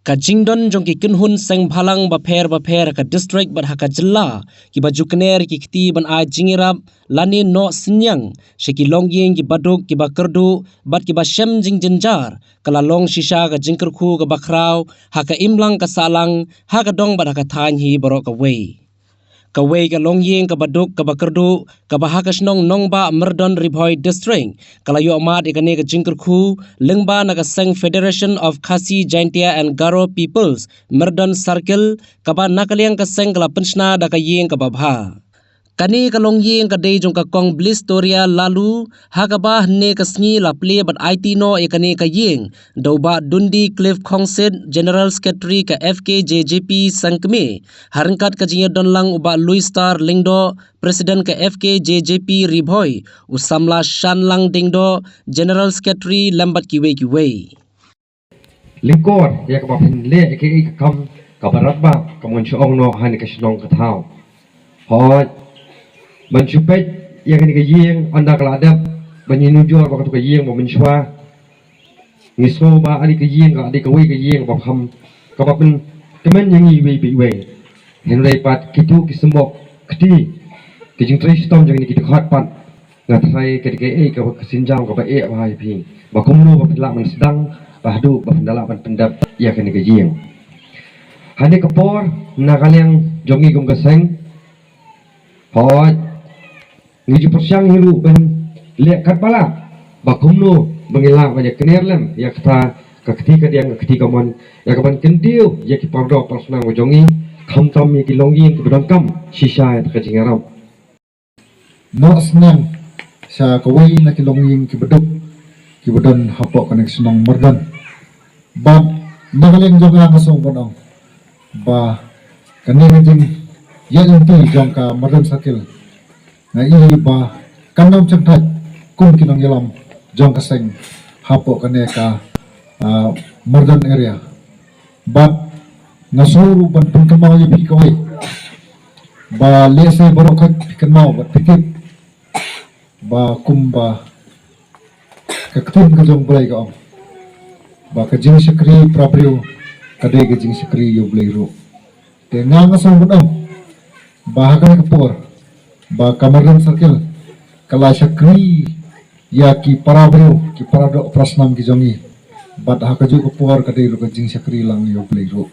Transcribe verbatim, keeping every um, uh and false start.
Ka jingdon jong ki kynhun seng bhalang bapher bapher ha ka district bad ha ka jylla, kiba ju kner ki kti ban ai jingïarap lane noh synñiang sha ki longïing kiba duk, kiba kyrduh bad kiba shem jingjynjar, ka la long shisha ka jingkyrkhu kaba khraw ha ka imlang ka sahlang, ha ka dong bad ha ka thaiñ hi baroh kawei. Kawei ka longïing kaba duk kaba kyrduh kaba ha ka shnong Nongbah, Myrdon, Ri Bhoi District, ka la ïoh mad ïa kane ka jingkyrkhu lyngba na ka seng Federation of Khasi, Jaintia and Garo Peoples, Myrdon Circle, kaba na ka liang ka seng ka la pynshna da ka ïing kaba bha. Kane ka longïing ka dei jong ka Kong Blistoria Laloo, ha kaba hynne ka sngi la plie bad aiti noh ïa kane ka ïing da u Bah Dundee Cliff Khongsit, General Secretary ka F K J J P Sengkmie, ha ryngkat ka jingïadon lang u Bah Louis Star Lyngdoh, President ka F K J J P Ri Bhoi, u samla Shanlang Diengdoh, General Secretary, lem bad kiwei kiwei. Lyngkor ïa kaba phin leh ïa kaei ka kam kaba radbah, ka mon sha ong noh ha kane ka shnong ka thaw. Hooid, ban shu peit ïa kane ka ïing, ynda ka la dep ban ïanujor bad kato ka ïing ba mynshuwa, ngi sngew ba kane ka ïing ka dei kawei ka ïing ba kham, kaba pynkmen ïa ngi iwei pa iwei. Hynrei pat kito ki symboh kti, ki jingtrei shitom jong kine ki dkhot pat, nga tharai ka dei kaei kaba ka sienjam kaba eh bha ïa phi, ba kumno ba phin lah ban sdang ba haduh ba phin da lah ban pyndep ïa kane ka ïing. Ha kane ka por, na ka liang jong ngi kum ka seng, hooid, ngi ju pyrshang hi ruh ban leh katba lah ba kumno ba ngi lah ban ïakner lem ïa kata ka kti kadiang, ka kti kamon, ïa kaban kyntiew ïa ki paradoh parasnam ka jong ngi, khamtam ïa ki longïing kiba donkam shisha ïa ka jingïarap. Noh synñiang sha kawei na ki longïing kiba duk kiba don hapoh kane ka shnong Myrdon. Bad na ka liang jong nga, nga sngew ban ong ba kane ka jingïaid lynti jong ka Myrdon Circle, nga i ba kan ym shym thait kum ki nongïalam jong ka seng hapoh kane ka, ah, Myrdon area. Bad nga sngew ruh ban pynkynmaw ïa phi kawei ba lehse baroh khoit phi kynmaw bad phi tip ba kumba ka ktien ka jong U Blei ka ong ba ka jingshakri para briew ka dei ka jingshakri ïa U Blei ruh. Te nga, nga sngew ban ong ba ha kane ka por ba ka Myrdon Circle ka la shakri ïa ki para briew, ki paradoh parasnam ki jong ngi. Bad ha kajuh ka por ka dei ruh ka jingshakri lang ïa U Blei ruh.